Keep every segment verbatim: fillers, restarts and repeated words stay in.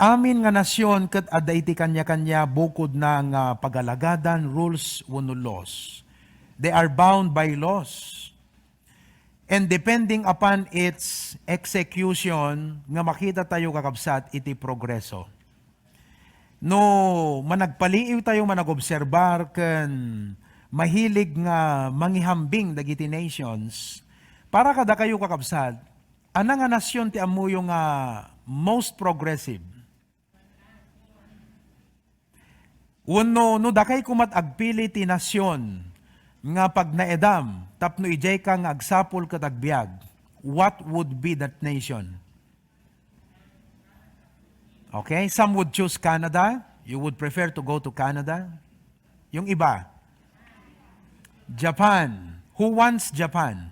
Amin nga nasion ket adda iti kaniakania bukodna nga pagalagadan, rules wenno laws. They are bound by laws. And depending upon its execution, nga makita tayo, kakabsat, iti progreso. No managpaliiw tayo, managobserbar, ken mahilig nga mangihambing dagiti nations, para kadakayo, kakabsat, ana nga nasion ti ammoyo nga most progressive? Wenno, no dakay koma ti agpili ti nasion nga pagnaedam tapno idiay ka nga agsapul ket agbiag, what would be that nation? Okay, some would choose Canada. You would prefer to go to Canada? Yung iba? Japan. Who wants Japan?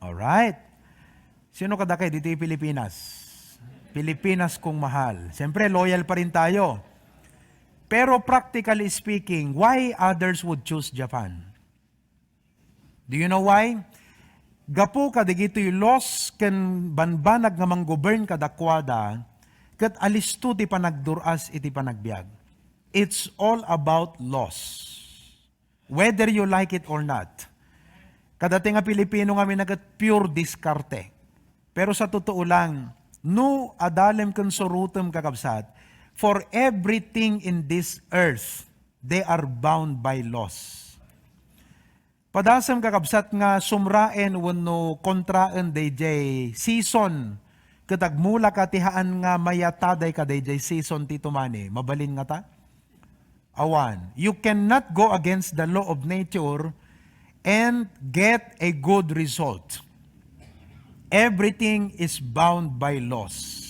All right. Sino kadakay ditoy Pilipinas? Pilipinas kong mahal. Siyempre, loyal pa rin tayo. Pero practically speaking, why others would choose Japan? Do you know why? Gapu kadagitoy laws ken banbanag nga manggovern kadakuada, ket alisto ti panagdur-as iti panagbiag. It's all about laws. Whether you like it or not. Kadati nga Pilipino nga minagat pure diskarte. Pero sa totoo lang, no adalem ken surotem, kakabsat, for everything in this earth, they are bound by laws. Padasem, kakabsat, nga sumraen wenno kontraen dayjay season, ket agmula ka ti haan nga mayatadayka dayjay season ti tumani, mabalin ngata? Awan. You cannot go against the law of nature and get a good result. Everything is bound by laws.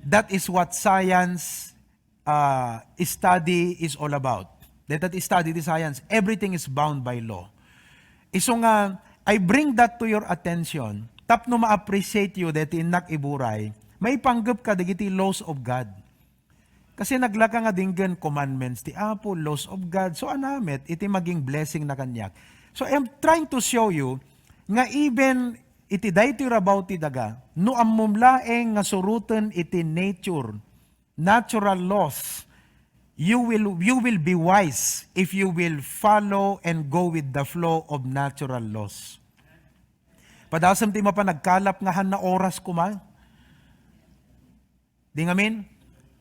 That is what science, uh, study is all about. That, that study the science, everything is bound by law. Isu nga, I bring that to your attention, tapno ma-appreciate you deti innak iburay, maipanggep ka dagiti laws of God. Kasi naglaka nga dinggen commandments ti Apo, laws of God. So, anamet iti maging blessing na kaniak. So, I am trying to show you nga even iti daytoy rabaw ti daga, no ammom laeng nga suroten iti nature, natural laws, you will, you will be wise if you will follow and go with the flow of natural laws. Padasem ti mapan nagkalap nga hanna oras koma. Di ngamin?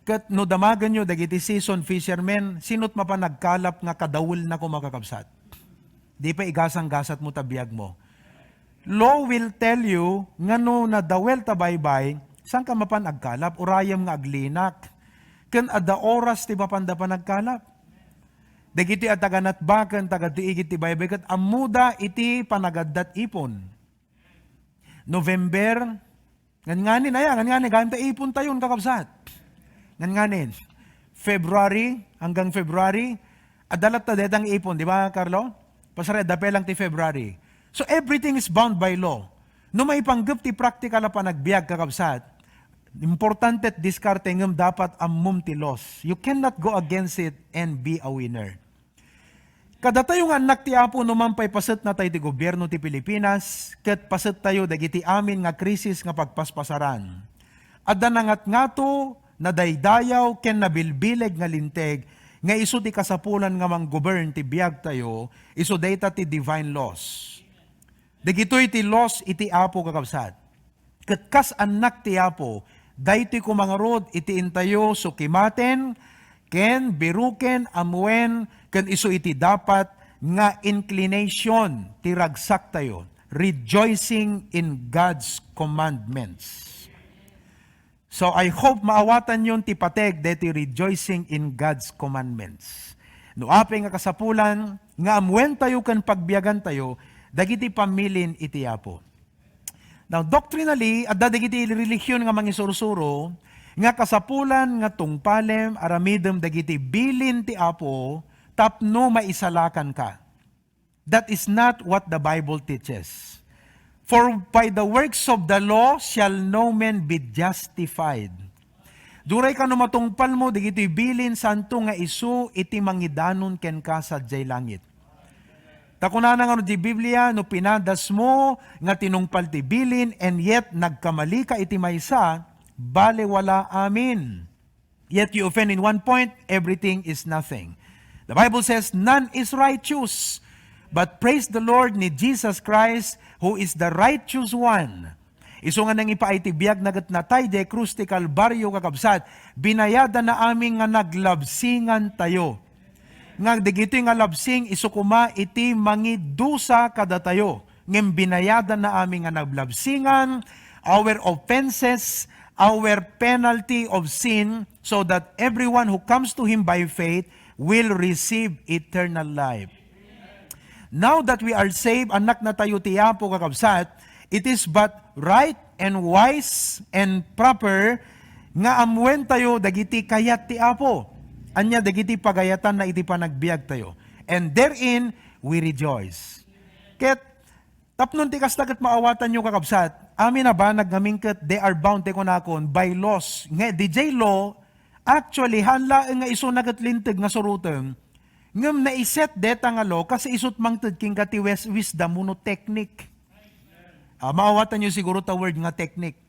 Ket no damagenyo dagiti season fishermen, sino't mapan nagkalap nga kadawelna koma, kakabsat? Di pay igasang-gasatmo ta biagmo. Law will tell you nga no nadawel ta baybay, saan ka mapan agkalap, urayem nga aglinak. Ken adda oras ti mapanda panagkalap. Dagiti a taga-Natba ken taga-igid ti baybay ket ammoda iti panagaddat ipon. November, ngan-nganin, aya, ngan-nganin, gayam ta ipon tayon, kakabsat. Ngan-nganin, February, hanggang February, adda latta detang ipon, di ba, Carlo? Pasar adda pay lang ti February. So, everything is bound by law. No maipanggep ti praktikal a panagbiag, kakabsat, importante ti diskarte ngem dapat ammom ti laws. You cannot go against it and be a winner. Kadatayo nga annak ti Apo, no man pay pasetnatayo ti gobierno ti Pilipinas, ket pasettayo dagiti amin nga krisis nga pagpaspasaran. Adda nangatngato, nadaydayaw, ken nabilbileg nga linteg nga isu ti kasapulan nga manggovern ti biagtayo, isu dayta ti divine laws. Dagitoy ti laws iti Apo, kakabsat. Ket kas annak ti Apo, daytoy koma ngarud iti intayo sukimaten ken biruken, ammoen ken isu iti dapat nga inclination ti ragsaktayo, rejoicing in God's commandments. So, I hope maawatanyon ti pateg daytoy rejoicing in God's commandments. No apay nga kasapulan nga ammoentayo ken pagbiagantayo dagiti pamilin iti Apo. Now, doctrinally, adda dagiti relihiyon nga mangisursuro nga kasapulan nga tungpalem aramidem dagiti bilin ti Apo tapno maisalakanka. That is not what the Bible teaches. For by the works of the law shall no man be justified. Duray kano matungpalmo dagiti bilin santo nga isu iti mangidanon kenka sadiay langit. Ta kunana nga no di Biblia, no pinadasmo nga tinungpal ti bilin and yet nagkamalika iti maysa, Baliwala amin. Yet you offend in one point, everything is nothing. The Bible says, "None is righteous." But praise the Lord ni Jesus Christ, who is the righteous one. Isu nga nangipaay ti biag na ket natay diay krus ti Kalbario, kakabsat, binayadan na amin nga naglabsingan tayo. Nga dagitoy nga labsing, isu koma iti mangidusa kadatayo. Ngem binayadan na amin nga naglabsingan, our offenses, our penalty of sin, so that everyone who comes to Him by faith will receive eternal life. Now that we are saved, annak na tayo ti Apo, kakabsat, it is but right and wise and proper nga ammoen tayo dagiti kayat ti Apo. Ania dagiti pagayatan na iti panagbiag tayo. And therein, we rejoice. Ket, tapno ti kasta ket maawatanyo, kakabsat, amin a banag ngamin ket they are bound ti kunakon by laws. Nga, D J law, actually, haan laeng nga isu na ket linteg nga suroten, ngem naiset deta nga law, kasi isut mangted kenka ti wis-, wisdom wenno technique. Ah, maawatanyo siguro ta word nga technique.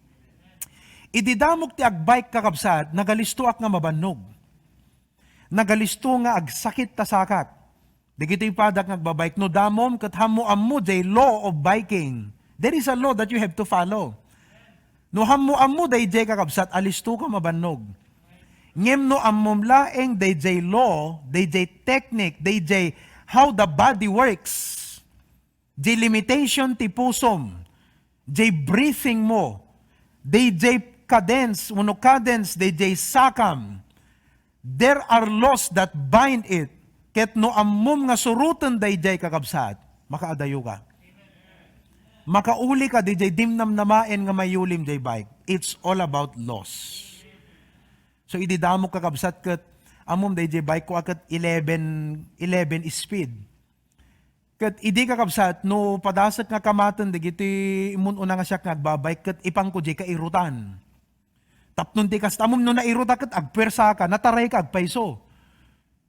Idi damok ti agbike, kakabsat, nagalistoak nga mabannog. Nagalisto nga agsakit ta sakak. Dagitoy padak nga agbabike, no damom ket hammo ammo jay law of biking. There is a law that you have to follow. No hammo ammo dayjay, kakabsat, alisto ka mabannog. Ngem no ammom laeng dayjay law, dayjay technique, dayjay how the body works, jay limitation ti pusom, jay breathing mo, dayjay cadence, wenno cadence, dayjay sakam, there are laws that bind it. Ket no ammom nga suroten dayjay, kakabsat, makaadayo ka. Makauli ka dayjay dimnamnamaen nga mayulim jay bike. It's all about laws. So, idi damok, kakabsat, ket ammom dayjay bike ko a ket eleven, eleven speed. Ket idi, kakabsat, no padasek nga kamaten dagiti immun-una nga siak nga agbabike ket ipanko jay kairutan. Tapno ti kasta, ammom no nairuta ket agpuersa ka, nataray ka, agpayso.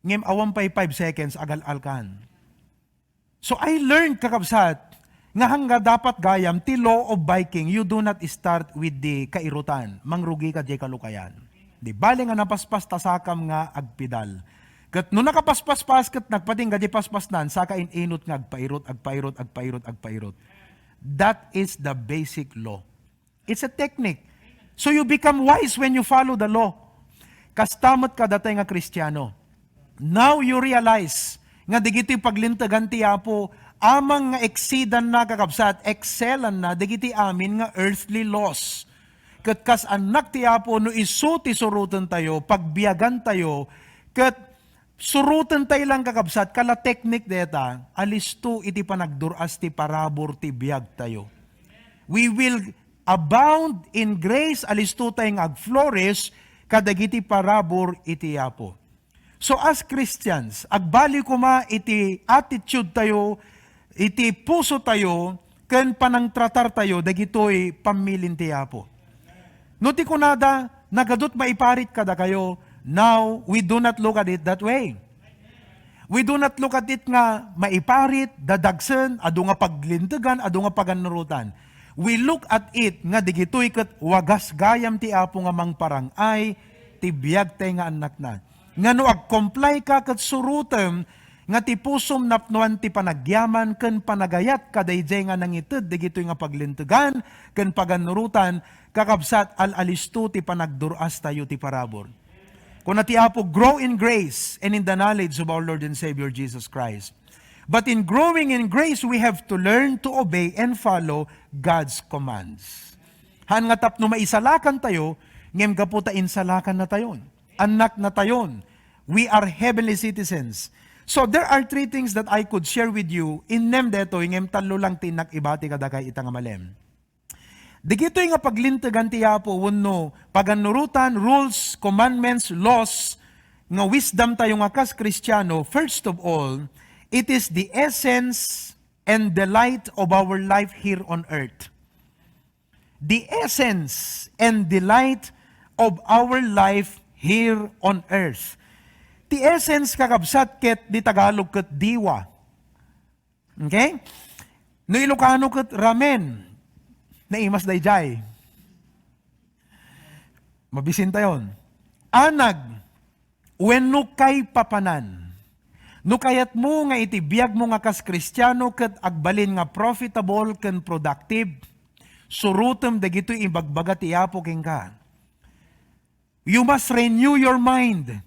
Ngem awan pay five seconds, agal-alkan. So I learned, kakabsat, nga hangga dapat gayam ti law of biking, you do not start with the kairutan. Mangrugi ka jay kalukayan. Di bale nga napaspas ta sakam nga agpedal. Ket no nakapaspaspas ket nagpatingga jay paspasnan, saka in-inut nga agpairut, agpairut, agpairut, agpairut. That is the basic law. It's a technique. So you become wise when you follow the law. Kasta met kadatayo nga Kristiano. Now you realize nga dagiti paglintegan ti Apo, amang nga exceedanna, kakabsat, excelanna dagiti amin nga earthly laws. Ket kas annak ti Apo, no isu ti surotentayo, pagbiagantayo, ket surotentayo lang, kakabsat, kala teknik deta, alisto iti panagdur-as ti parabur ti biagtayo. We will abound in grace, alisto tayo nga agflourish kadagiti parabur iti Apo. So as Christians, agbaliw koma iti attitude tayo, iti puso tayo, ken panangtratar tayo dagitoy pammilin ti Apo. No ti kunada, nagadut maiparit kadakayo, now we do not look at it that way. We do not look at it nga maiparit, dadagsen, adu nga paglintegan, adu nga pagannurotan. We look at it nga digitoy ket wagas gayam ti Apo nga mangparang-ay ti biagtay nga annakna. Nga no agcomply ka ket surotem nga ti pusom napnoan ti panagyaman ken panagayat kadaydiay nga nangited dagitoy nga paglintegan ken pagannurotan, kakabsat, al-alisto ti panagdur-astayo ti parabur. Kuna ti Apo, "Grow in grace and in the knowledge of our Lord and Savior Jesus Christ." But in growing in grace, we have to learn to obey and follow God's commands. Haan nga tapno maisalakan tayo, ngem gapu ta insalakan na tayon. Annak na tayon. We are heavenly citizens. So there are three things that I could share with you. Innem detoy, ngem tallo lang ti innak ibati kadakay ita nga malem. Digitoy nga paglintegan ti Apo wenno pagannurotan, rules, commandments, laws, nga wisdom tayo nga kas Kristiano, first of all, it is the essence and delight of our life here on earth. The essence and delight of our life here on earth. Ti essence, kakabsat, ket di Tagalog ket diwa. Okay? No Ilocano ket ramen. Naimas daydiay. Mabisintayon. Anag, wenno kaipapanan. No kayatmo nga iti biagmo nga kas Kristiano ket agbalin nga profitable ken productive, surotem dagitoy ibagbaga ti Apo kenka. You must renew your mind.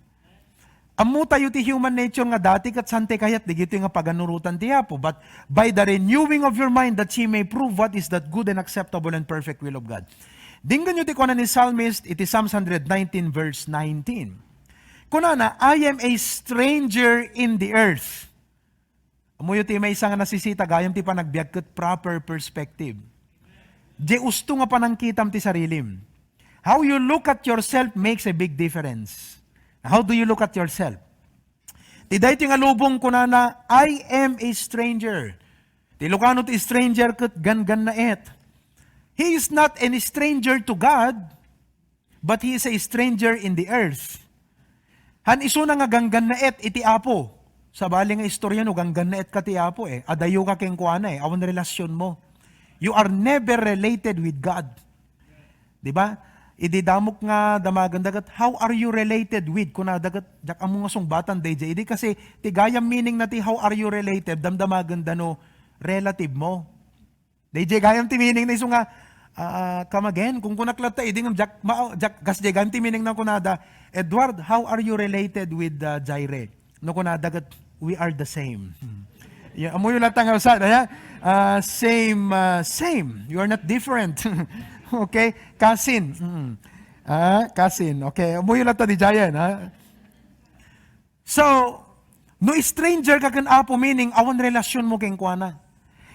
Ammo tayo ti human nature nga dati ket saan ti kayat dagitoy nga paganurotan ti Apo. But by the renewing of your mind, that ye may prove what is that good and acceptable and perfect will of God. Denggenyo ti kuna ni Psalmist iti Psalms one hundred nineteen verse nineteen. Kunana, "I am a stranger in the earth." Ammoyo ti maysa nga nasisita gayam ti panagbiag ket proper perspective. Di usto nga panangkitam ti sarilim. How you look at yourself makes a big difference. How do you look at yourself? Ti daytoy nga lubong kunana, "I am a stranger." Ti Ilocano ti stranger ket ganggannaet. He is not any stranger to God, but he is a stranger in the earth. Han isuna nga ganggannaet iti Apo. Sabali nga istorya no ganggannaet ka ti Apo eh. Adayo ka kenkuana eh. Awan relasyon mo. You are never related with God. Di ba? Idi damok nga damagen daget, "How are you related with?" Kuna daget, "Diak ammo nga sungbatan daydiay." Idi kasi ti gayam meaning na ti "How are you related?" Damdamagen da no relative mo. Daydiay gayam ti meaning na isu nga, ah, "Come again?" Kung kunak latta, idi ngem diak, ma-, diak, kas diay gayam ti meaning na kunada, "Edward, how are you related with, ah, Jaire?" No kunada ket, "We are the same." Hmm. Ya, ammoyo latta nga usa, aya? Ah, same, ah, same. You are not different. Okay? Cousin. Mm. Ah, cousin. Okay. Ammoyo latta diay, ha? So, no stranger ka ken Apo, meaning awan relasyon mo kenkuana.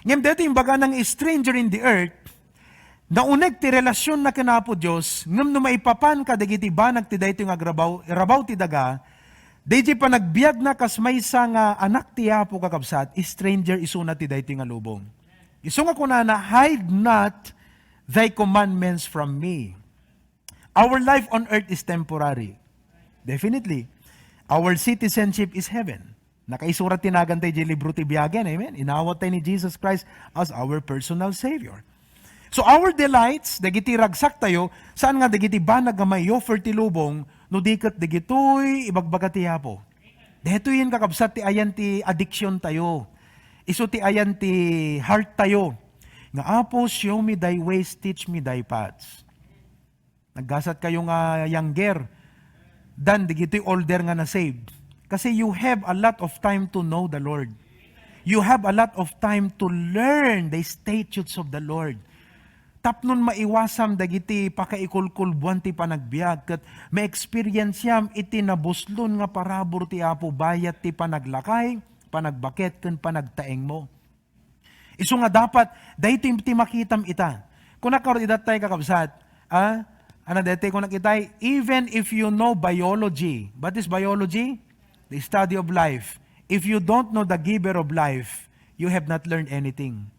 Ngem daytoy imbaga nga stranger in the earth, nauneg ti relasyon na ken Apo Dios, ngem no maipapan ka dagiti banag ti daytoy nga agrabaw, rabaw ti daga, daydiay panagbiag na kas maysa nga anak ti Apo, kakabsat, stranger isuna ti daytoy nga lubong. Isu nga kunana, "Hide not thy commandments from me." Our life on earth is temporary. Definitely. Our citizenship is heaven. Nakaisurat ti nagan tayo di libro ti biagen. Amen? Inawat tayo ni Jesus Christ as our personal Savior. So our delights, dagiti ragsak tayo, saan nga dagiti banag nga mai-offer ti lubong, no di ket dagitoy ibagbaga ti Apo. Daytoyen kakabsat ti ayan ti addiction tayo. Isu ti ayan ti heart tayo. Nga, "Apo, show me thy ways, teach me thy paths." Naggasat kayo nga younger than dagitoy older nga na-save. Kasi you have a lot of time to know the Lord. You have a lot of time to learn the statutes of the Lord. Tapnon maiwasam dagiti pakaikulkulbuan ti panagbiag ket ma-experienceam iti nabuslon nga parabur ti Apo bayat ti panaglakay, panagbaket, ken panagtaengmo. Isu nga dapat, daytoy ti makitam ita. Kunak ngarud ita tay kakabsat, ah? Ano daytoy kunak itay? Even if you know biology, what is biology? The study of life. If you don't know the giver of life, you have not learned anything.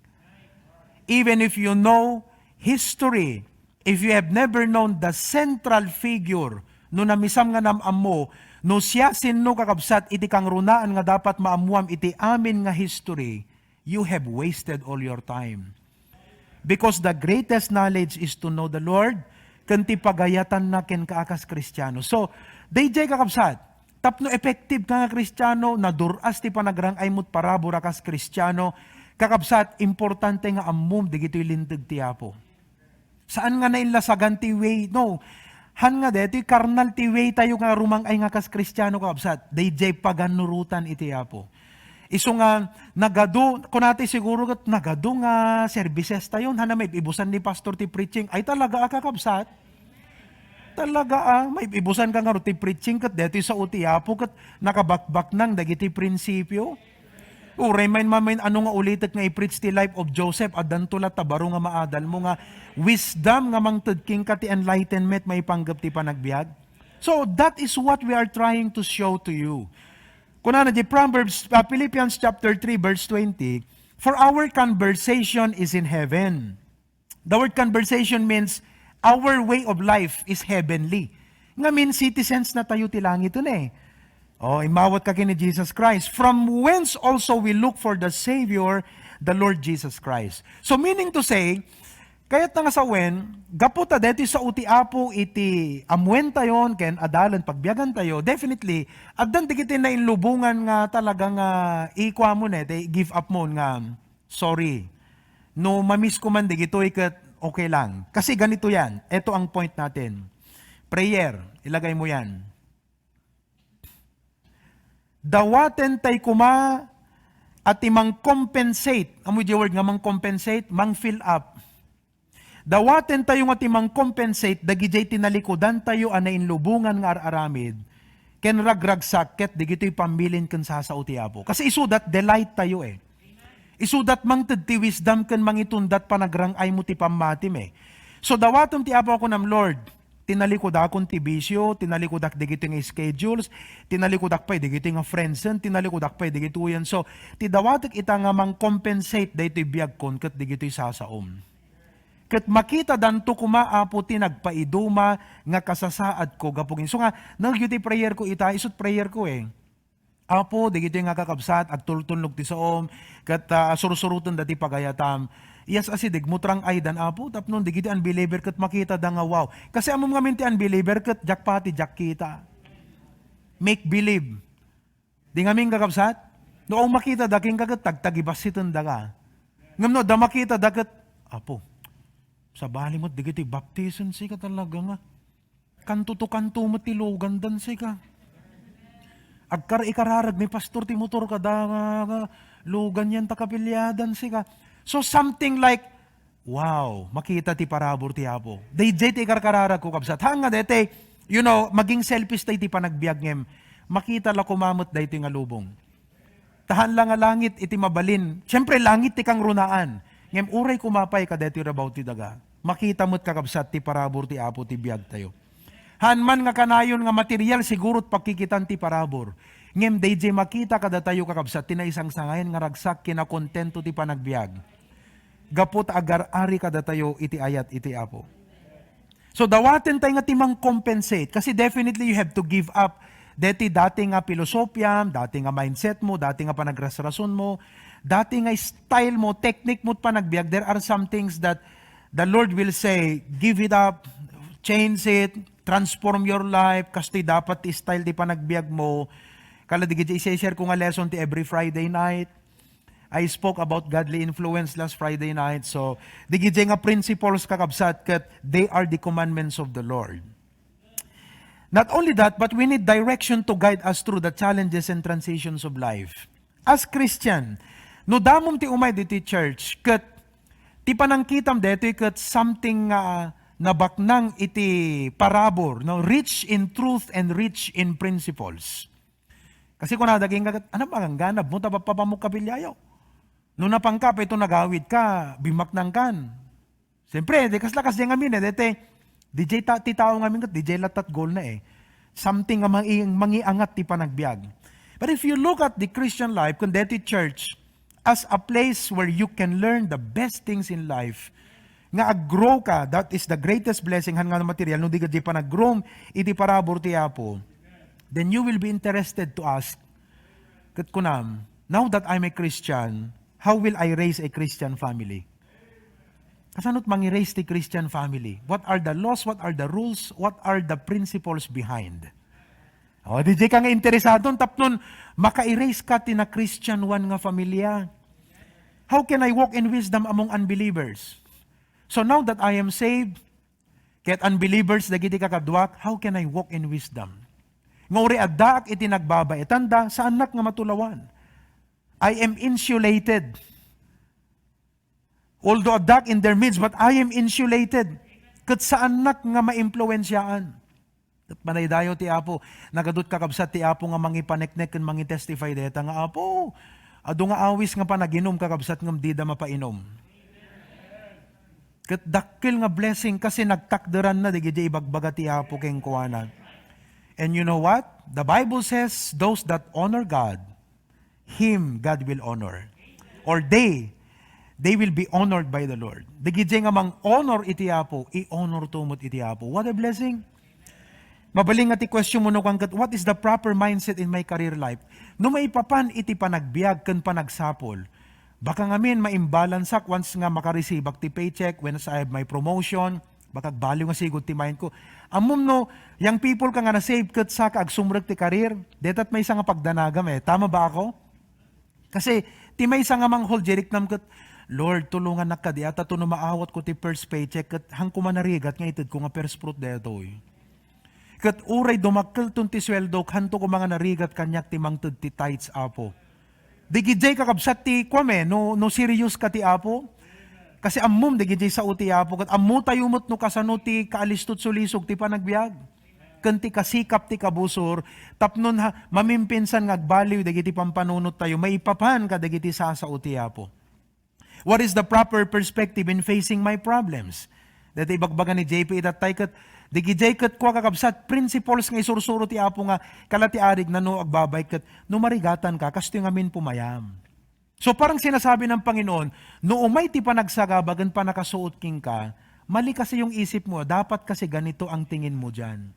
Even if you know history, if you have never known the central figure, no namisam nga nam-ammo, no siya sinno kakabsat iti kangrunaan nga dapat maammuam iti amin nga history, you have wasted all your time. Because the greatest knowledge is to know the Lord, ken ti pagayatanna kenka a kas Kristiano. So, daydiay kakabsat, tapno effective ka nga Kristiano, nadur-as ti panagrang-aymo ti parabur a kas Kristiano, kakabsat, importante nga ammom dagitoy linteg ti Apo. Saan nga nainlasagan ti way, no. Han nga daytoy karnal ti way tayo nga rumang-ay nga kas Kristiano, kakabsat, daydiay paganurotan iti Apo. Isu nga nagadu, kunati siguro ket nagadu nga services tayo, han a maibusan ni pastor ti preaching. Ay talaga a, kakabsat? Talaga a, maibusan ka ngarud ti preaching ket daytoy sao ti Apo ket nakabakbaknang dagiti prinsipio. Uray main-, mamin ano nga ulitek nga i-preach ti life of Joseph, addanto latta baro nga maadalmo nga wisdom nga mangted kenka ti enlightenment maipanggep ti panagbiag. So, that is what we are trying to show to you. Kunana di Proverbs, ah, Philippians chapter three, verse twenty, "For our conversation is in heaven." The word conversation means our way of life is heavenly. Ngamin, citizens na tayo ti langit, eh. Oh, immawat ka ken ni Jesus Christ, from whence also we look for the Savior, the Lord Jesus Christ. So, meaning to say, Kayatna nga sawen, gapu ta daytoy sao ti Apo iti ammoentayon ken adalen pagbiagantayo, definitely, addan dagiti nainlubongan nga talaga nga ikuamon, eh, ti give up mon nga, "Sorry. No, ma-miss ko man dagitoy ket okay lang." Kasi ganito yan. Eto ang point natin. Prayer, ilagay mo yan. Dawaten tay koma a ti mang-compensate. Amo di word nga mang-compensate, mang-fill up. Dawaten tayo nga ti mang-compensate dagidiay tinalikudan tayo a nainlubongan nga ar-aramid, ken ragragsak ket digitoy pammilin ken sasao ti Apo. Kasi isu dat delight tayo eh. Isu dat mangted ti wisdom ken mangitundat panagrang-ay mo ti pammatim eh. So dawatem ti Apo a kunam, "Lord, tinalikudakon ti bisio, tinalikudak digitoy nga schedules, tinalikudak pay digitoy nga friendsen, tinalikudak pay digitoyen." So, ti dawatek ita nga mang-compensate daytoy biagkon ket digitoy sasaom. Ket makitadanto koma, Apo, ti nagpaiduma nga kasasaadko gapu ken. So nga, nagyo ti prayer ko ita, isut prayer ko eh. Apo, dagitoy nga kakabsat, agtultulnog ti saom, ket, ah, sursuroten da ti pagayatam. Iyas asideg mo, trang-aydan, Apo, tapno dagiti unbeliever ket makitada nga, wow. Kasi ammom ngamin ti unbeliever ket diak pati diak kita. Make believe. Di ngamin kakabsat? No, awan makitada kenka ket tagtagibassiten da ka. Ngem no, da makitada ket, Apo, sabali met dagiti baptism, sika talaga nga. Kanto to kanto met ti lugandan, sika. Agkar-ikararag ni pastor ti motor kada nga, nga lugan yan ta kapiliadan, sika. So something like, wow, makita ti parabur ti Apo. Daydiay ti ikarkararag ko, kabsat. Haan nga daytoy, you know, maging selfish tay ti panagbiag ngem makita la koma met daytoy nga lubong. Ta haan la nga langit iti mabalin. Siempre, langit ti kangrunaan. Ngem uray koma pay kadaytoy rabaw ti daga. Makita met, kakabsat, ti parabur ti Apo ti biagtayo. Haan man nga kanayon nga material, siguro, pakkikitan ti parabur. Ngem daydiay makita kadatayo, kakabsat, ti naisangsangayan nga ragsak, kinakontento ti panagbiag. Gapu ta agar-ari kadatayo iti ayat iti Apo. So, dawaten tay nga ti mang-compensate. Kasi definitely, you have to give up deti dati nga pilosopiam, dati nga mindset mo, dati nga panagrasrason mo, dati nga style mo, technique mo panagbiag. There are some things that the Lord will say, "Give it up, change it, transform your life, kastoy dapat ti style ti panagbiag mo." Kala di gidi i-share ko nga lesson ti every Friday night. I spoke about godly influence last Friday night. So, di gidi nga principles, kakabsat, ket they are the commandments of the Lord. Not only that, but we need direction to guide us through the challenges and transitions of life. As Christian, no damom ti umay ditoy church, ket ti panangkitam detoy ket something nga nabaknang iti parabur, no? Rich in truth and rich in principles. Kasi kunada kenka ket, "Ano, mangangganab mo ta papapamok ka piliayo? No napanka, pay to nagawid ka, bimaknang kan." Siyempre, di kasla kasdiay ngamin eh, dete, di jay ta-, ti tao ngamin ket, di jay latta ti goal na eh. Something nga mangi-, mangiangat ti panagbiag. But if you look at the Christian life, kun deti church, as a place where you can learn the best things in life, nga ag-grow ka, that is the greatest blessing, han nga material, no di ka di panag-grow iti parabur ti Apo, then you will be interested to ask, ket kunam, "Now that I'm a Christian, how will I raise a Christian family?" Kasano ti mangi-raise ti Christian family? What are the laws? What are the rules? What are the principles behind? O, di jay ka nga interesado tapnon maka-raise ka ti na-Christian one nga familia. How can I walk in wisdom among unbelievers? So now that I am saved, ket unbelievers dagiti kakaduak, how can I walk in wisdom? Nga uray addaak iti nagbabaetanda, saannak nga matulawan. I am insulated. Although addak in their midst, but I am insulated. Ket saannak nga maimpluensiaan. Ket manaydayaw ti Apo. Nagadut, kakabsat, ti Apo nga mangipaneknek ken mangitestify deta nga, "Apo, adu nga awis nga panaginum, kakabsat, ngem dida mapainom." Ket dakkel nga blessing kasi nagtakderanna dagiti ibagbaga ti Apo kenkuana. And you know what? The Bible says, "Those that honor God, him God will honor." Or they, they will be honored by the Lord. Dagiti nga mang-honor iti Apo, i-honor to met iti Apo. What a blessing! Mabalin nga ti question mo no kangket, "What is the proper mindset in my career life?" No maipapan iti panagbiag ken panagsapul, Baka ngamin, maimbalansak once nga makareceiveak ti paycheck, once I have my promotion, baka agbaliw nga sigud ti mind ko. Ammom no, young people ka nga na-save ket saka agsumrek ti career, detat maysa nga pagdanagam eh. Tama ba ako? Kasi, ti maysa nga manghol, diriknam ket, "Lord, tulongannak kadi, a, ta no maawatko ti first paycheck, ket hanko man narigat nga itedko nga first fruit daytoy." Ket uray dumakkelton ti sueldok, hanto koma nga narigat kaniak ti mangted ti tithes, Apo. Digidiay kakabsat ti kuam eh, no, no serious ka ti Apo. Kasi ammom digidiay sao ti Apo, ket ammo tayo met no kasano ti kaalistot sulisog ti panagbiag. Ken ti kasikap ti kabusor, tapnon ha, mamimpinsan nga agbaliw dagiti pampanunot tayo, maipapan kadagiti sasao ti Apo. What is the proper perspective in facing my problems? Dati ibagbaga ni J P itatay ket, digidiay ket kua kakabsat, principles nga isursuro ti Apo nga, kala ti arig na no agbabay ket, no marigatan ka, kastoy ngamin pumayam. So parang sinasabi ng Panginoon, no umay ti panagsagaba ken panakasuot kenka, mali kasi yung isip mo, dapat kasi ganito ang tingin mo diyan.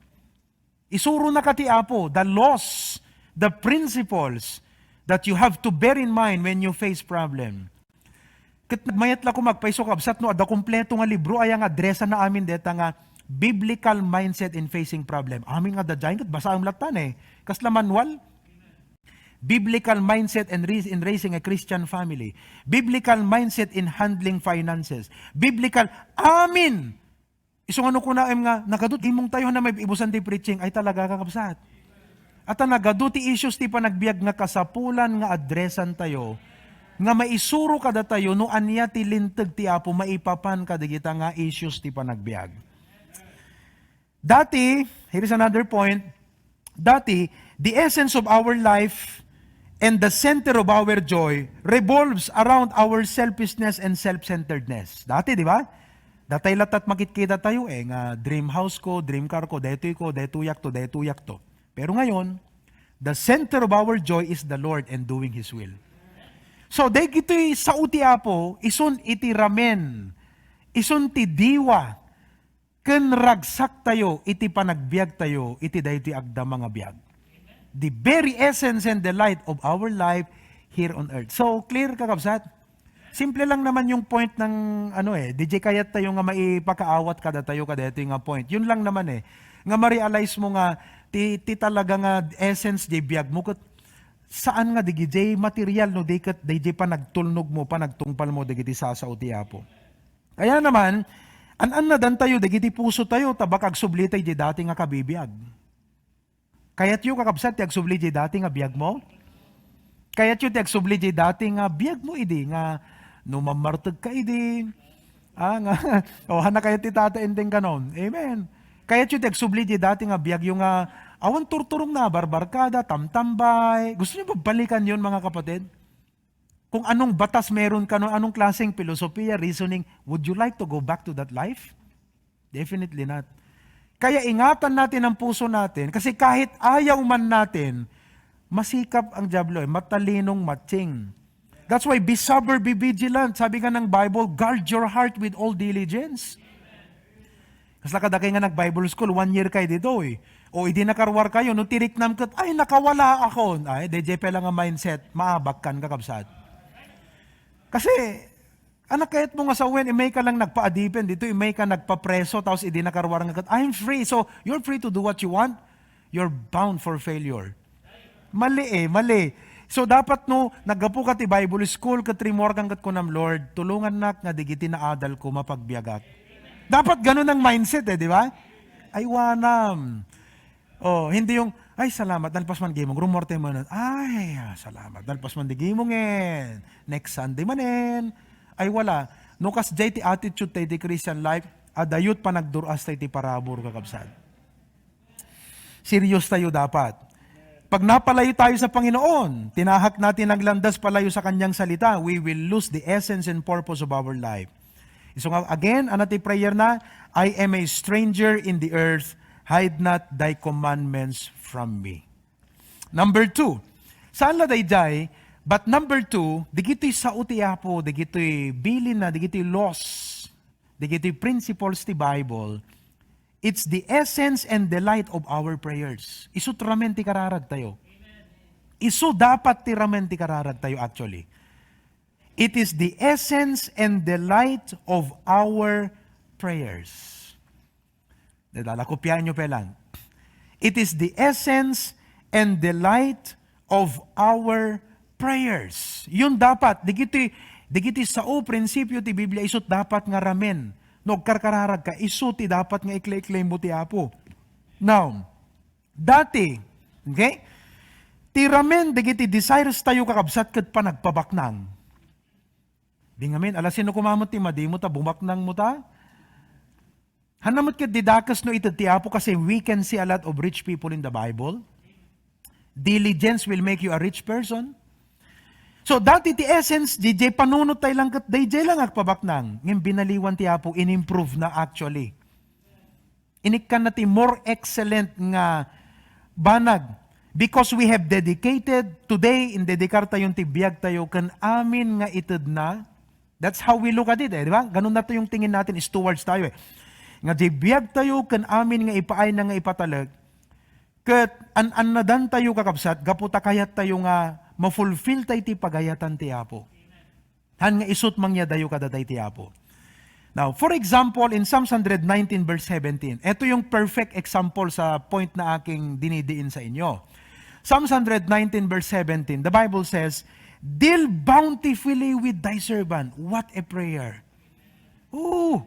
Isuro na ka ti Apo, the laws, the principles that you have to bear in mind when you face problem. Ket nagmayat la koma agpayso, kabsat, no adda kompleto nga libro aya nga addressana amin deta nga Biblical Mindset in Facing Problem. Amin nga adda diay, ket basaem lattan eh. Kasla manual? Biblical Mindset and Rais-, in Raising a Christian Family. Biblical Mindset in Handling Finances. Biblical, amin! Isu nga no kunaem nga, "Nagadu ti imong tayo, na may ibusan ti preaching," ay talaga, kakabsat. At nagadu ti issues ti panagbiag nga kasapulan nga addressan tayo, nga maisuro kadatayo no ania ti linteg ti Apo maipapan kadagita nga issues ti panagbiag. Dati, here is another point, dati, the essence of our life and the center of our joy revolves around our selfishness and self-centeredness. Dati, di ba? Datay latat makitkita tayo eh, nga dream house ko, dream car ko, detoy ko, detoyak to, detoyak to. Pero ngayon, the center of our joy is the Lord and doing His will. So, dagitoy sao ti Apo, isun iti ramen, isun ti diwa, ken ragsak tayo iti panagbiag tayo iti daytoy agdama nga biag. The very essence and delight of our life here on earth. So, clear, kakabsat? Simple lang naman yung point ng, ano eh, di jay kayat tayo nga maipakaawat kadatayo kadaytoy nga point. Yun lang naman eh. Nga ma-realize mo nga ti, ti talaga nga essence jay biag mo ket saan nga dagijay material no di ket dagijay panagtulnog mo, panagtungpal mo dagiti sasao ti Apo. Kaya naman, an-annadan tayo dagiti puso tayo, ta baka agsubli tayo di dati nga kabibiag. Kayatyo, kakabsat, ti agsubli di dati nga biag mo? Kayatyo ti agsubli di dati nga biag mo idi, nga no mammarteg ka idi, ah, nga, o, hana kayat ti tata ending kanon. Amen. Kayatyo ti agsubli di dati nga biagyo nga awan turturong na, barbarkada, tamtambay. Gusto niyo babalikan yon, mga kapatid? Kung anong batas meron ka nun, anong klaseng filosofiya, reasoning, would you like to go back to that life? Definitely not. Kaya ingatan natin ang puso natin, kasi kahit ayaw man natin, masikap ang Diablo eh, matalinong matching. That's why be sober, be vigilant. Sabi nga ng Bible, guard your heart with all diligence. Kasla kadakay nga nag-Bible school, one year kayo dito eh. O idi nakaruar kayo, no tiriknam ket, "Ay, nakawala ako." Ay, D J pala nga mindset, maabak kan, kakabsat. Kasi, anak kayat mo nga sawen, imay ka lang nagpaadipen dito, imay ka nagpapreso, tapos idi nakaruar nga ket, "I'm free." So, you're free to do what you want. You're bound for failure. Mali eh, mali. So, dapat no, naggapu ka ti Bible school, ket rimmuar kan ket kunam, "Lord, tulungannak nga digiti naadal ko mapagbiagak." Dapat ganun ang mindset eh, di ba? Ay, wanam. Oh, hindi yung, "Ay, salamat, nalpas man gimong, rummuar tayo muna." Ay, ah, salamat, nalpas man di gimong eh. Next Sunday man eh. Ay, wala. No, kas jay ti attitude tayo di Christian life, adayot panagduras tayo ti parabur, kakabsat. Serious tayo dapat. Pag napalayo tayo sa Panginoon, tinahak natin ang landas palayo sa Kanyang salita, we will lose the essence and purpose of our life. So nga, again, ano ti prayer na? "I am a stranger in the earth, hide not thy commandments from me." Number two, saan la dayjay, but number two, digitoy sao ti Apo, digitoy bilin na, digitoy laws, digitoy principles ti Bible, it's the essence and delight of our prayers. Isu ti ramen ti kararag tayo. Isu dapat ti ramen ti kararag tayo actually. It is the essence and delight of our prayers. Dada, la, kopiaenyo pay lang. It is the essence and delight of our prayers. Yun dapat, dagiti, dagiti sao, prinsipyo ti Biblia, isut dapat nga ramen. No agkarkararag ka, isu ti dapat nga ikla-iklay mo ti Apo. Now, dati, okay? Ti ramen, dagiti desires tayo, kakabsat, ket panagpabaknang. Benjamin, ala, sino koma met ti madi mo ta, bumaknang mo ta? Hanna met ket didakes no ited ti Apo, kasi we can see a lot of rich people in the Bible. Diligence will make you a rich person. So, dati ti essence, diay panunot tayo lang ket daydiay lang agpabaknang. Ngem binaliwan ti Apo, inimprove na actually. Inikkan na ti more excellent nga banag. Because we have dedicated today, indedikar tayo ti biag tayo ken amin nga ited na. That's how we look at it, eh, di ba? Ganun na to yung tingin natin, stewards tayo, eh. Nga di biag tayo ken amin nga ipaay na nga ipatalek, ket an-annadan tayo, kakabsat, gapu ta kayat tayo nga ma-fulfill tayo ti pagayatan ti Apo. Han nga isut mangyadayo kadatay ti Apo. Now, for example, in Psalms one hundred nineteen verse seventeen, ito yung perfect example sa point na aking dinidiin sa inyo. Psalms one hundred nineteen verse seventeen, the Bible says, "Deal bountifully with thy servant." What a prayer. Oh,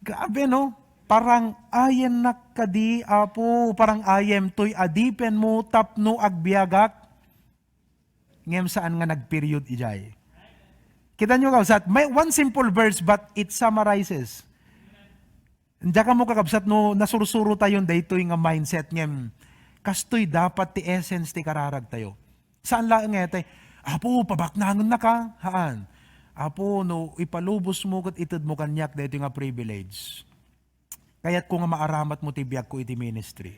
grabe, no? Parang ayen nak kadi, Apo, parang ayem toy adipen mo tapno agbiagak. Ngem saan nga nagperiod idiay. Kita nyo, kabsat, may one simple verse, but it summarizes. Diak ammo, kakabsat, no nasursuro tayon daytoy nga mindset ngem kastoy dapat ti essence ti kararag tayo. Saan laeng nga itay, "Apo, pabaknangen naka." Haan. "Apo, no ipalubos mo ket ited mo kaniak daytoy nga privilege, kayat ko nga maaramat mo ti biag ko iti ministry."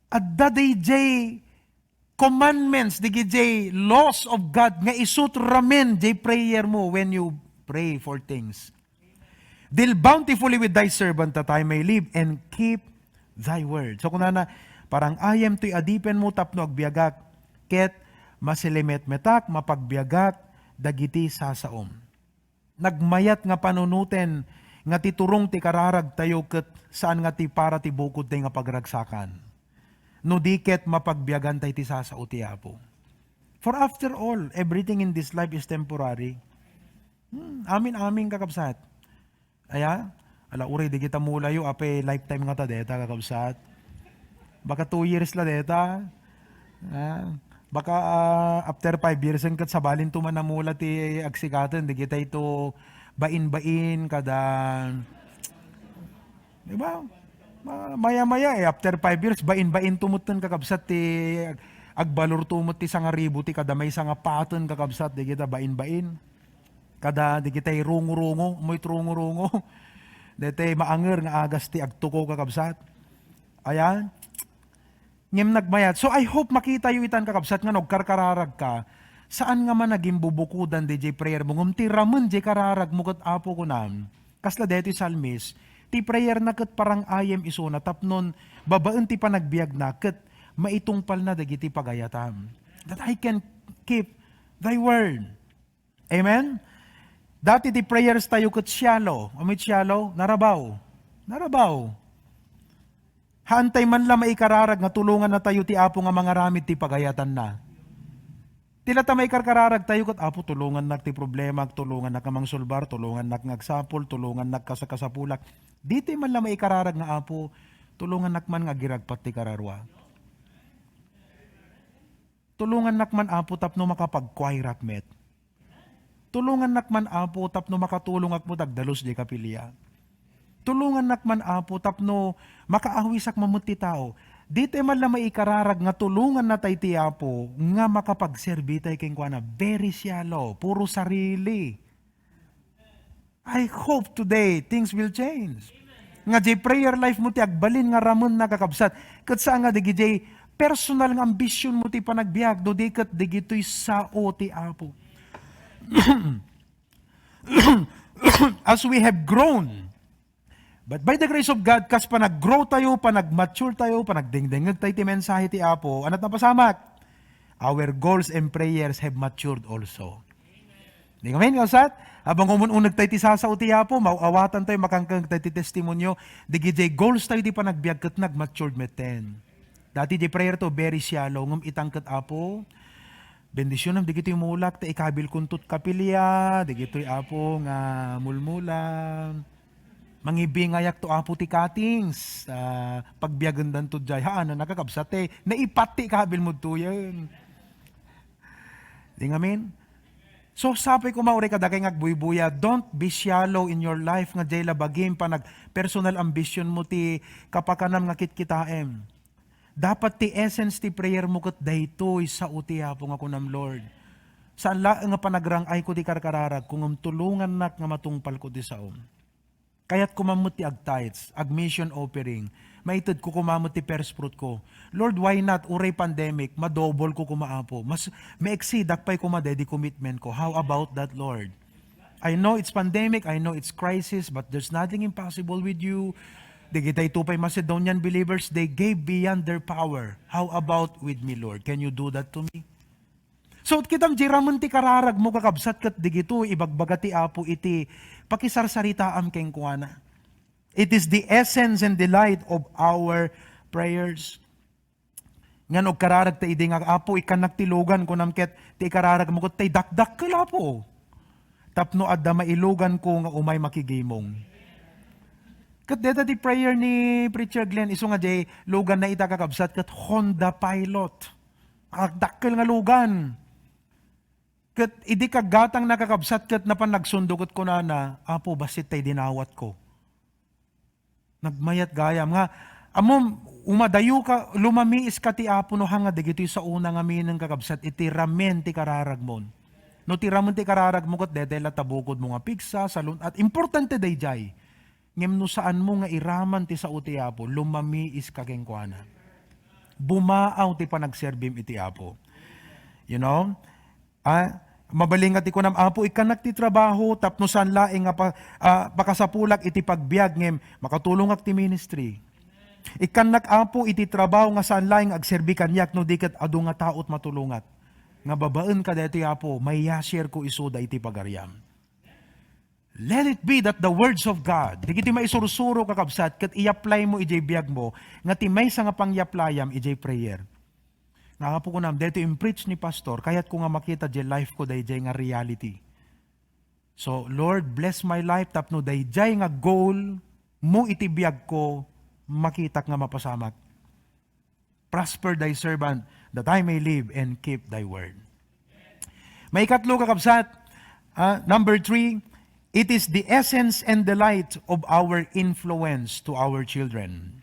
Adda dayjay commandments, dagijay laws of God nga isut ramen jay prayer mo when you pray for things. "Deal bountifully with thy servant that I may live and keep thy word." So, kunana, "Parang ayem toy adipen mo tapno agbiagak, ket masilimetmetak, mapagbiagak dagiti sasaom." Nagmayat nga panunoten nga ti turong ti kararag tayo ket saan nga ti para ti bukod tayo nga pagragsakan. No di ket mapagbiagan tayo ti sasao ti Apo. For after all, everything in this life is temporary. Hmm, amin, amin, kakabsat. Aya, ala, uray di kita mulayo, apay lifetime nga ta deta, kakabsat. Baka two years la deta. Ah, baka, ah, after five years, ket sabalin to man a mula ti agsikaten, di kita ito bain-bain, kada, di ba? Ma-, maya-maya, eh, after five years, bain-bain to met ken, kakabsat, ti ag-, agbalor to met ti sangaribu ti kada maysa nga paten, kakabsat, di kita bain-bain. Kada di kitay rungo-rungo, moy rungo-rungo. Dete maanger nga agas ti agtuko, kakabsat. Ayan. Ngem nagmayat. So, I hope makita yu itan, kakabsat, nga no agkarkararag ka, saan nga man nagimbubukodan di jay prayer mo, ngem ti ramen jay kararag mo ket Apo, kunam. Kasla detoy salmis, ti prayer na ket parang ayem isuna tapnon babaen ti panagbiag na ket maitungpal na dagiti pagayatam. That I can keep thy word. Amen? Dati ti prayers tayo ket shallow. Amoy shallow? Narabaw. Narabaw. Haantay man la maikararag nga tulongan na tayo ti Apo nga mangaramid ti pagayatanna. Ti la ta maikarkararag tayo ket, "Apo, tulongannak ti problema, tulongannak nga mangsulbar, tulongannak nga agsapul, tulongannak kasakasapulak." Ditoy man la maikararag nga, "Apo, tulongannak man nga agiragpat ti kararua." Tulongannak man, Apo, tapno makapagkuayrak met. Tulongannak man, Apo, tapno makatulongak met agdalus jay kapiliak. Tulongannak man, Apo, tapno makaawisak man met ti tao. Ditoy man la maikararag nga tulonganna tay ti Apo nga makapagserbi tay kenkuana. Very shallow, puro sarili. I hope today things will change. Nga jay prayer life mo ti agbalin nga ramen, kakabsat. Ket saan nga dagijay personal nga ambition mo ti panagbiag, no di ket dagitoy sao ti Apo. As we have grown, but by the grace of God, kas panag-grow tayo, panag-mature tayo, panagdengdengngeg tayo ti mensahe ti Apo, anat napasamak? Our goals and prayers have matured also. Di ngamin, kakabsat? Habang umun-uneg tayo ti sasao ti Apo, maaw-awatan tayo, makangkang tayo ti testimonio, digidiay goals tayo ti panagbiag ket nagmatured metten. Dati di prayer to, very shallow, ngem itang ket Apo, bendisyonam digitoy mulak, ta ikabil kuntot kapilya, digitoy Apo nga mulmula. Mangibingayak to Apo ti cuttings, ah, pagbiagendan to jay. Haan, nakakabsat, eh, naipat ti ikabil mo tuyen. Di ngamin? So, sapay koma uray kadakay nga agbuybuya, don't be shallow in your life nga jay la bagim panag personal ambition mo ti kapakanam nga kitkitaem. Dapat ti essence ti prayer mo ket daytoy, sao ti Apo nga kunam, Lord. Saan laeng nga panagrang-ayko ti karkararagko, ngem tulongannak nga matungpalko ti saom. Kayatko man met ti agtithes, agmission offering. Maitedko koma met ti first fruit ko. Lord, why not? Uray pandemic, madouble ko koma, Apo. Mas, ma-exceedak pay koma daydi commitment ko. How about that, Lord? I know it's pandemic, I know it's crisis, but there's nothing impossible with you. Digitay to pay Macedonian believers, they gave beyond their power. How about with me, Lord? Can you do that to me? So, kitam, di ramen ti kararag mo, kakabsat, ket digito, ibagbaga ti Apo iti pakisarsaritaam kenkuana. It is the essence and delight of our prayers. Nga no agkararag ta idi nga, "Apo, ikkannak ti lugan," kunam ket ti ikararag mo ket tay dakdakkel, Apo. Tapno adda mailugan ko nga umay makigimong. Ket deta ti prayer ni Preacher Glenn, isu nga jay lugan na ita, kakabsat, ket Honda Pilot. Dakdakkel nga lugan. Ket idi kaggatang na, kakabsat, ket napan nagsundo ket kunana, "Apo, bassit tay dinawat ko." Nagmayat gayam nga, ammom, umadayo ka, lumamiis ka ti Apo no hanga dagitoy saona nga minen, kakabsat, iti ramen ti kararagmon. No ti ramen ti kararagmo ket daydiay la tabukod mo nga pigsa, salun-at, importante daydiay. Ngem no saan mo nga iraman ti sao ti Apo, lumamiis ka kenkuana. Bumaaw ti panagserbim iti Apo. You know? Ah, mabalin nga ti kunam, "Apo, ikkannak ti trabaho tapno saan laeng nga pa-, ah, pakasapulak iti pagbiag ngem makatulongak ti ministry. Ikkannak, Apo, iti trabaho nga saan laeng nga agserbi kaniak no di ket adu nga taot matulongat." Nga babaen kadaytoy, Apo, mayasirko isuda iti pagariam. Let it be that the words of God, dagiti maisursuro, kakabsat, ket i-apply mo idiay biag mo, nga ti maysa nga pangyaplayam idiay prayer. Nga, Apo, kunam, daytoy impreach ni Pastor, kayatko nga makita diay life ko daydiay nga reality. So, Lord, bless my life tapno daydiay nga goal mo iti biag ko, makitak nga mapasamak. Prosper thy servant, that I may live and keep thy word. Maikatlo, kakabsat, ah, number three, it is the essence and delight of our influence to our children.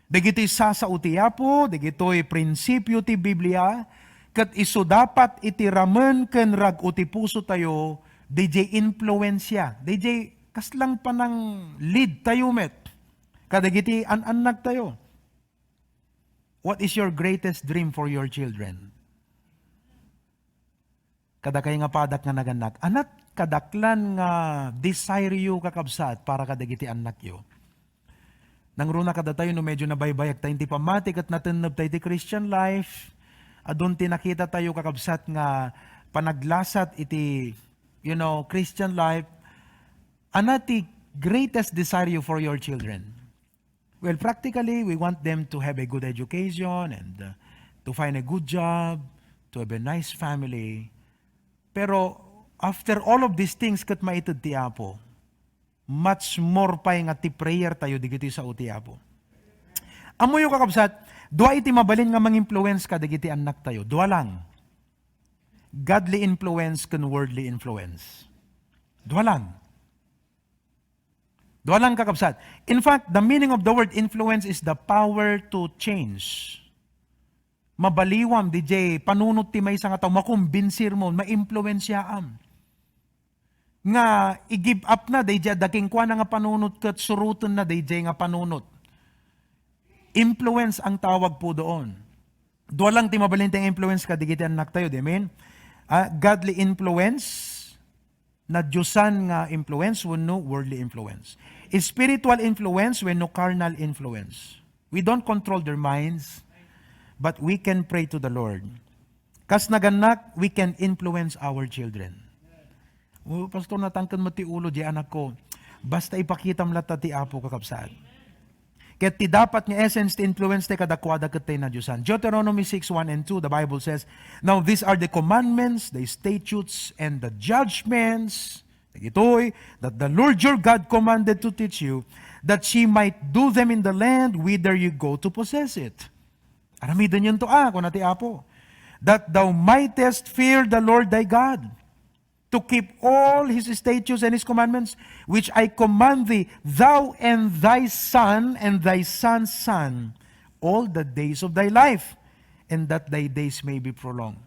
Dagitoy sasao ti Apo, dagitoy prinsipio ti Biblia, ket isu dapat iti ramen ken rag-o ti pusotayo, didiay influensia, didiay kaslang panang-lead tayo met kadagiti an-annaktayo. What is your greatest dream for your children? Kadakay nga padak nga nagannak, anat kadaklan nga desire yo, kakabsat, para kadagiti annakyo? Nangruna kadatayo no medyo nabaybayag tayo iti pammati ket natenneb tayo iti Christian life, adun ti nakita tayo, kakabsat, nga panaglasat iti, you know, Christian life. Anat ti greatest desire you for your children? Well, practically, we want them to have a good education and, uh, to find a good job, to have a nice family. Pero after all of these things, ket maited ti Apo, much more pay nga ti prayer tayo, digiti sao ti Apo. Ammoyo, kakabsat, dua iti mabalin nga manginfluence ka dagiti annak tayo. Dua lang. Godly influence ken worldly influence. Dua lang. Dua lang, kakabsat. In fact, the meaning of the word influence is the power to change. Mabaliwam, didiay panunot ti maysa nga tao, makumbinsirmo, maimpluensiaam. Nga i-give up na didiay adda kenkuana nga panunot ket suroten na didiay nga panunot. Influence ang tawag po doon. Dua lang ti mabalin ti influence kadagiti annak tayo, di amin? Ah, godly influence, nadiosan nga influence wenno worldly influence. Spiritual influence wenno carnal influence. We don't control their minds, but we can pray to the Lord. Kas nagannak, we can influence our children. O, pastor, natangken met ti ulo, di anakko. Basta ipakitam latta ti Apo, kakabsat. Ket ti dapat nga essence ti influence ti kadakuada ket ti nadiosan. Deuteronomy six, one and two, the Bible says, "Now these are the commandments, the statutes, and the judgments," dagitoy, "that the Lord your God commanded to teach you, that ye might do them in the land whither you go to possess it." Aramidenyo to, a, kuna ti Apo. "That thou mightest fear the Lord thy God, to keep all his statutes and his commandments, which I command thee, thou and thy son and thy son's son, all the days of thy life, and that thy days may be prolonged."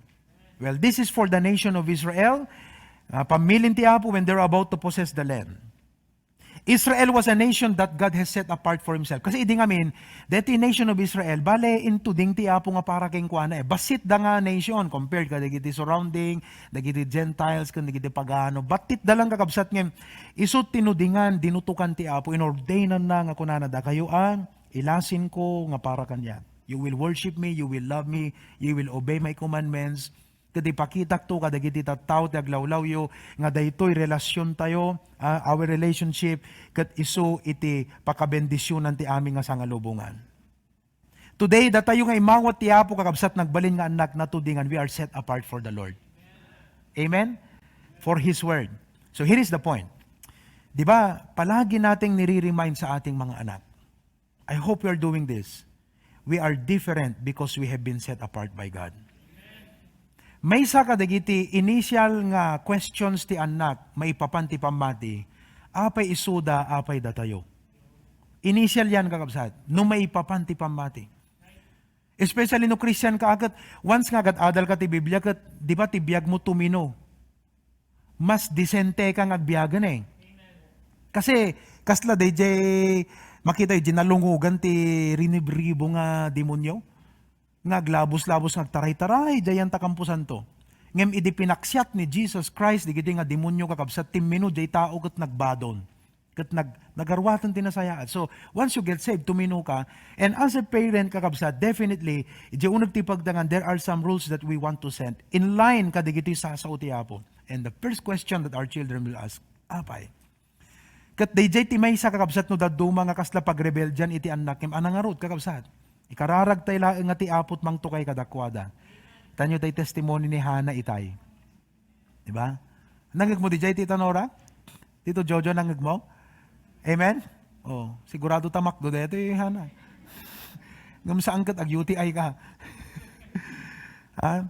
Well, this is for the nation of Israel, uh, pamilin ti Apo, when they're about to possess the land. Israel was a nation that God has set apart for himself. Kasi idi ngamin, deti nation of Israel, bale, intuding ti Apo nga para kenkuana, eh. Bassit da nga nation compared kadagiti surrounding, dagiti Gentiles, ken dagiti pagano. Battit da lang, kakabsat, ngem isu tinudingan, dinutokan ti Apo, inordainanna nga kunana, "Dakayo a, ilasinko nga para kaniak. You will worship me, you will love me, you will obey my commandments." Ket ipakitakto kadagiti tattao ti aglawlawyo nga daytoy relasiontayo, ah, our relationship, ket isu iti pakabendisionan ti amin nga sangalubongan. Today, datayo nga imawat ti Apo, kakabsat, nagbalin nga annak, natudingan, we are set apart for the Lord. Amen? For His Word. So here is the point. Di ba, palagi nating nire-remind sa ating mga anak, I hope we are doing this. We are different because we have been set apart by God. Maysa kadagiti initial nga questions ti annak maipapan ti pammati, apay isuda, apay datayo? Initial yan, kakabsat, no maipapan ti pammati. Especially no Christian ka, ket once nga agad-adal ka ti Biblia, ket di ba ti biagmo tumino? Mas disente ka nga agbiagen, eh. Kasi, kasla dayjay, makita, dayjay nalungogan ti rinibribo nga demonyo, nga aglabos-labos nga agtaray-taray, dayta kamposanto. Ngem idi pinaksiat ni Jesus Christ, dagiti nga demonyo, kakabsat, timmino, dayta tao ket nagbadon. Ket nag-, nagaruaten ti nasayaat. So, once you get saved, tumino ka. And as a parent, kakabsat, definitely, idiay uneg ti pagdangan, there are some rules that we want to set in line kadagiti sasao ti Apo. And the first question that our children will ask, "Apay?" Ket dayjay ti maysa, kakabsat, no dadduma nga kasla pagrebeldian iti annak, ngem ania ngarud, kakabsat? Ikararagtay laeng nga ti Apo ti mangtukay kadakuada. Tanyo tay testimony ni Hana itay. Di ba? Nangngegmo dayjay, Tita Nora? Tito Jojo, nangngegmo? Amen? Oh, sigurado ta makdo daytoy, Hana. Ngem saan ket ag-U T I ka. Ha?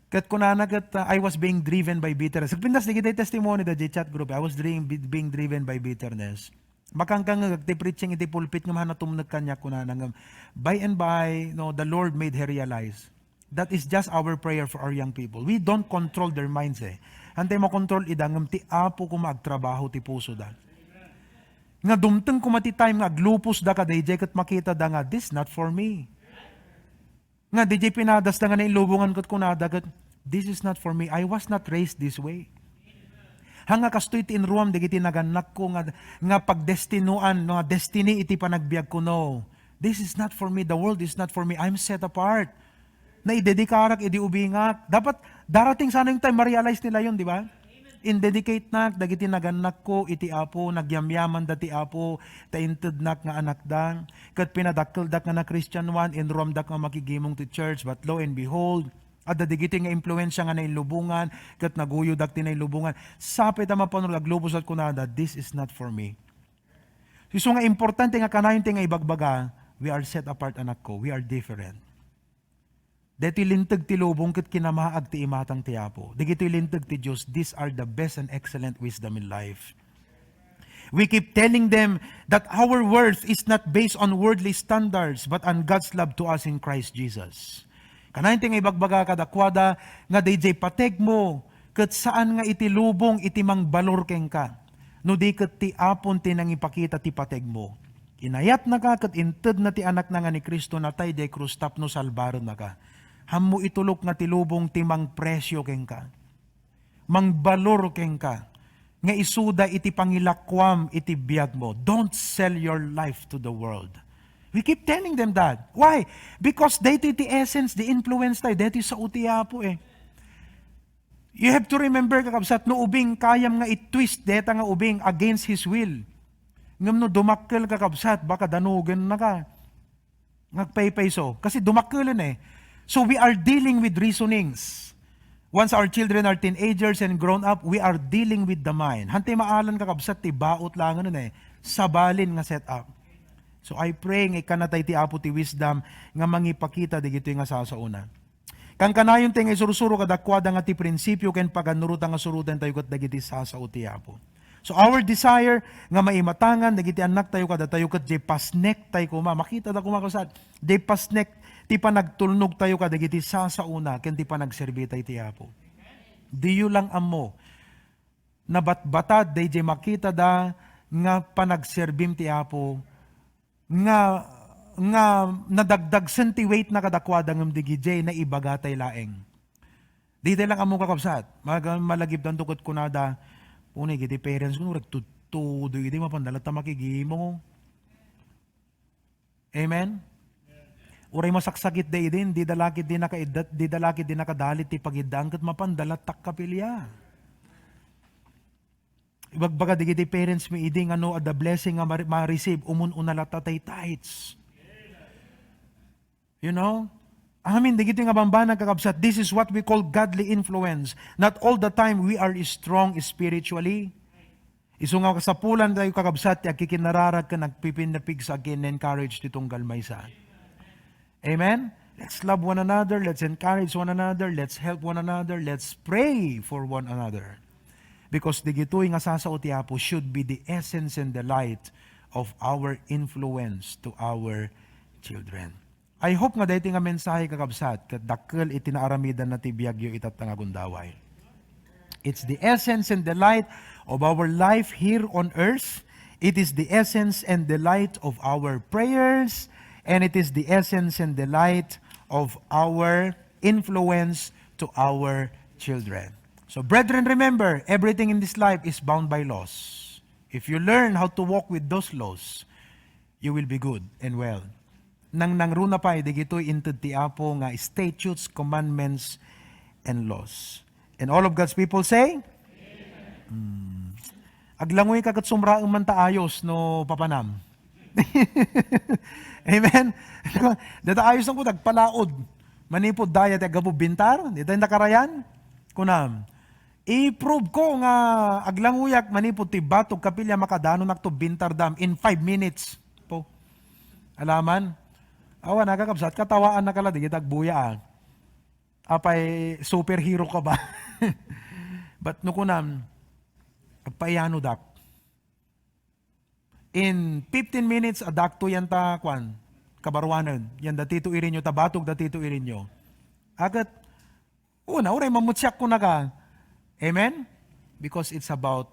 Ket kunana ket, uh, "I was being driven by bitterness." Agpintas dagiti testimony dayjay chat group, "I was dri-, be-, being driven by bitterness." Makangkangngeg ti preaching iti pulpit ngem haan natumnek kaniak, kunana ngem, by and by, no, the Lord made her realize that is just our prayer for our young people. We don't control their minds, eh. Haan tay makontrol ida, ngem ti Apo koma agtrabaho ti pusoda. Nga dumteng koma ti time nga aglupos da kadayjay ket makita da nga, "This is not for me." Nga dayjay pinadas da nga nailubongan ket kunada ket, "This is not for me. I was not raised this way." Haan nga kastoy ti inruam dagiti nagannakko nga, nga pagdestinoan, no, nga destiny iti panagbiagko, no. "This is not for me. The world is not for me. I'm set apart." Naidedikarak idi ubingak. Dapat darating sana yung time, ma-realize nila yun, di ba? Indedicate nak dagiti nagannakko iti Apo, nagyamyaman da ti Apo, ta intednak nga anakda. Ket pinadakkeldak nga na-Christian one, inruamdak nga makigimong ti church, but lo and behold, adda dagiti nga impluensya nga nailubongan, ket naguyodak ti nailubongan. Sapay ta mapanunot aglubos ket kunada, "This is not for me." Isu nga importante nga kanayon ti nga ibagbaga, "We are set apart, anakko. We are different." Daytoy linteg ti lubong ket kinamaag ti imatang ti Apo. Dagitoy linteg ti Dios, these are the best and excellent wisdom in life. We keep telling them that our worth is not based on worldly standards, but on God's love to us in Christ Jesus. Kanayon ti nga ibagbaga kadakuada nga dayjay pategmo ket saan nga iti lubong iti mangbalor kenka, no di ket ti Apon ti nangipakita ti pategmo. Inayatnaka ket intedna ti Anakna nga ni Cristo natay idiay krus tapno salbarennaka. Hammo itulok nga ti lubong ti mangpresio kenka, mangbalor kenka, nga isuda iti pangilakuam iti biagmo. Don't sell your life to the world. We keep telling them that. Why? Because daytoy ti essence, the influence tayo. Daytoy sao ti Apo, eh. You have to remember, kakabsat, no ubing kayam nga i-twist deta nga ubing against His will. Ngem no dumakkel, kakabsat, baka danogennaka. Ngagpaypayso. Kasi dumakkelen eh. So we are dealing with reasonings. Once our children are teenagers and grown up, we are dealing with the mind. Hantay maalan, kakabsat, ti baot langen eh. Sabalin nga set up. So I pray nga ikkanatay ti Apo ti wisdom nga mangipakita dagitoy nga sasaona. Kankanayon ti nga isursuro kadakuada nga ti prinsipio ken paganurotan nga surotentayo ket dagiti sasao ti Apo. So our desire nga maimatangan dagiti annaktayo kadatayo ket diay pasnektayo koma. Makitatayo koma, kakabsat, diay pasnek ti panagtulnogtayo kadagiti sasaona ken ti panagserbitayo ti Apo. Diyo lang ammo, nabatbatad daydiay makitada nga panagserbim ti Apo, nga, nga nadagdagsen ti weight na kadakuada ngem digidiay naibagatay laeng. Ditay lang ammo, kakabsat. Mag-, malagipdanto ket kunada, "Puni, iti parents ko, no, ragtudtudo idi, mapanda latta makigimo." Amen? Uray masaksakit da idin, di da lakit di nakaiddat, di da lakit di nakadalit ti pagiddaan, ket mapanda lattak kapilya. Ibagbaga dagiti parents mi idi nga no adda blessing nga ma-, ma-receive, umun-una latta tay tithes. You know? Amin dagiti nga bambanag, kakabsat, this is what we call godly influence. Not all the time we are strong spiritually. Isu nga kasapulan tayo, kakabsat, ti agkikinararag ken agpipinapigsa, agkin-encourage ti tunggal maysa. Amen? Let's love one another, let's encourage one another, let's help one another, let's pray for one another. Because digitoy nga sasao ti Apo should be the essence and the light of our influence to our children. I hope nga daytoy nga mensahe, kakabsat, ket dakkel iti naaramidanna ti biagyo itatta nga gundaway. It's the essence and the light of our life here on earth. It is the essence and the light of our prayers. And it is the essence and the light of our influence to our children. So, brethren, remember, everything in this life is bound by laws. If you learn how to walk with those laws, you will be good and well. Nang nangruna pay, digitoy inted ti Apo nga statutes, commandments, and laws. And all of God's people say? Hmm. Aglanguyka ket sumraem man ta ayos no papanam. Amen? Data ayos lang po, nagpalaod. Manipod dayat, aggapu bintar, di tayo nakarayan? Kunam, i-prove ko nga aglanguyak manipod ti batog kapilya makadanon akto bintar dam in five minutes. Po. Alaman? Awan, nakakabsat, katawaan na kala, di kita agbuya, ah. Apay, superhero ka ba? But no kunam, agpaiyano dak. In fifteen minutes, adakto yan ta, kwan, kabaruanen. Yan dati to irinyo, tabatog dati to irinyo. Akat, una, uray mamutsiak ko na ka. Amen? Because it's about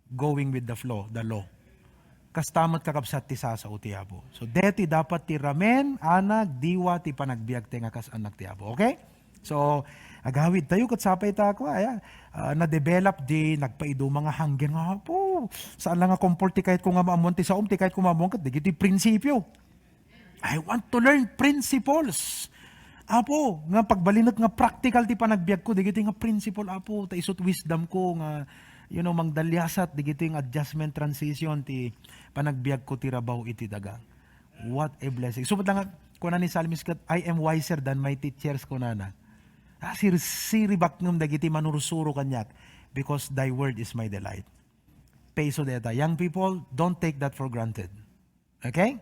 going with the flow, the law. Kasta met, kakabsat, ti sasao ti Apo. So, deti dapat ti ramen, anak, diwa, ti panagbiag ti nga kas anak ti Apo. Okay? So, agawid tayo ket sapay ta ako, aya, ah, na-develop di nagpaiduma nga hunger nga, "Apo, saan lang nga comfort ti kayat ko nga maammuan ti saom, ti kayat ko maammuan ket dagiti prinsipyo." I want to learn principles. Apo, nga pagbalinek nga practical ti panagbiag ko, dagiti nga principle, Apo, ta isut wisdom ko nga, you know, mangdaliasat, dagiti nga adjustment transition ti panagbiag ko ti rabaw iti daga. What a blessing. Isupot lang, kuna ni Psalmist ket, "I am wiser than my teachers," kunana. Ah, sirsiribak ngem dagiti manursuro kaniak, "Because thy word is my delight." Payso deta. Young people, don't take that for granted. Okay?